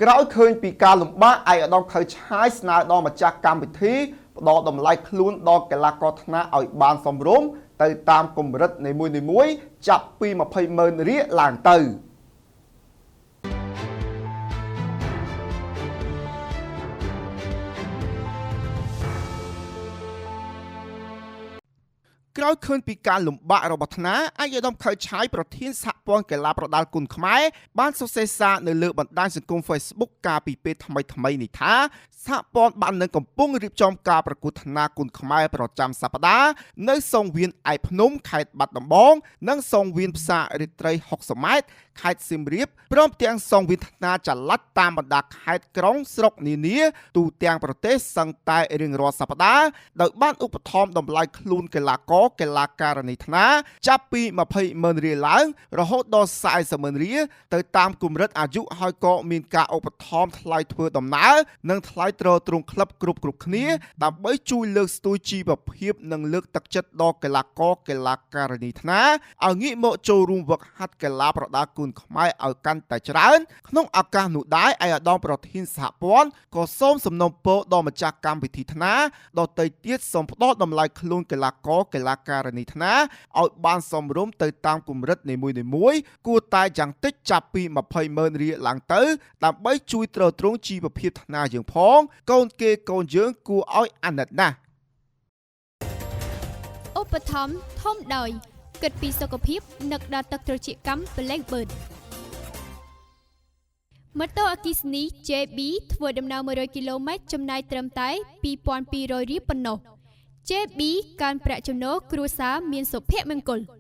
ក្រោយឃើញពីការលំបាកឯកឧត្តមខៅឆាយស្នើដល់ម្ចាស់កម្មវិធីផ្ដល់តម្លៃខ្លួនដល់កីឡាករថ្នាឲ្យបានសមរម្យទៅតាមកម្រិតនីមួយៗចាប់ពី20ម៉ឺនរៀលឡើងទៅ។ ក្រោយឃើញពីការលំបាករបស់ថ្នា ឯកឧត្តមខៅឆាយប្រធានសហព័ន្ធកីឡាប្រដាល់គុនខ្មែរបានសរសេរសារនៅលើបណ្ដាញសង្គម Facebook កាលពីពេលថ្មីៗនេះថា សហព័ន្ធបាននឹងកំពុងរៀបចំការប្រកួតថ្នាគុនខ្មែរប្រចាំសប្តាហ៍នៅសង្វៀនឯភ្នំខេត្តបាត់ដំបង និងសង្វៀនផ្សាររាត្រី60ម៉ែត្រខេត្តសៀមរាប ព្រមទាំងសង្វៀនថ្នាចល័តតាមបណ្ដាខេត្តក្រុងស្រុកនានាទូទាំងប្រទេសសឹងតែរៀងរាល់សប្តាហ៍ ដោយបានឧបត្ថម្ភតម្លៃខ្លួនកីឡាករកីឡាការិនីថ្នាចាប់ពី20ម៉ឺនរៀលឡើងរហូតដល់40ម៉ឺនរៀលទៅតាមកម្រិតអាយុ ហើយក៏មានការឧបត្ថម្ភថ្លៃធ្វើដំណើរនិងថ្លៃទ្រទ្រង់ក្លឹបគ្រប់គ្នា ដើម្បីជួយលើកស្ទួយជីវភាពនិងលើកទឹកចិត្តដល់កីឡាករកីឡាការិនីថ្នាឲ្យងាកមកចូលរួមវឹកហាត់កីឡាប្រដាល់គុនខ្មែរឲ្យកាន់តែច្រើន។ ក្នុងឱកាសនោះដែរ ឯកឧត្តមប្រធានសហព័ន្ធក៏សូមសំណូមពរដល់ម្ចាស់កម្មវិធីថ្នាដទៃទៀត សូមផ្ដល់តម្លៃខ្លួនកីឡាករកីឡាការិនីថ្នាឲ្យបានសមរម្យទៅតាមកម្រិតនីមួយៗ គួរតែយ៉ាងតិចចាប់ពី20ម៉ឺនរៀលឡើងទៅ ដើម្បីជួយទ្រទ្រង់ជីវភាពថ្នាយើងផង កូនគេកូនយើងគួរឲ្យអាណិតណាស់។ ឧបត្ថម្ភធំដោយគិតពីសុខភាពនឹកដល់ទឹកត្រចៀកកម្មប្លែកបឺត ម៉ូតូអគ្គិសនី JB ធ្វើដំណើរ100គីឡូម៉ែត្រចំណាយត្រឹមតែ2200រៀលប៉ុណ្ណោះ។ JB កើនប្រាក់ចំណូលគ្រួសារមានសុភមង្គល។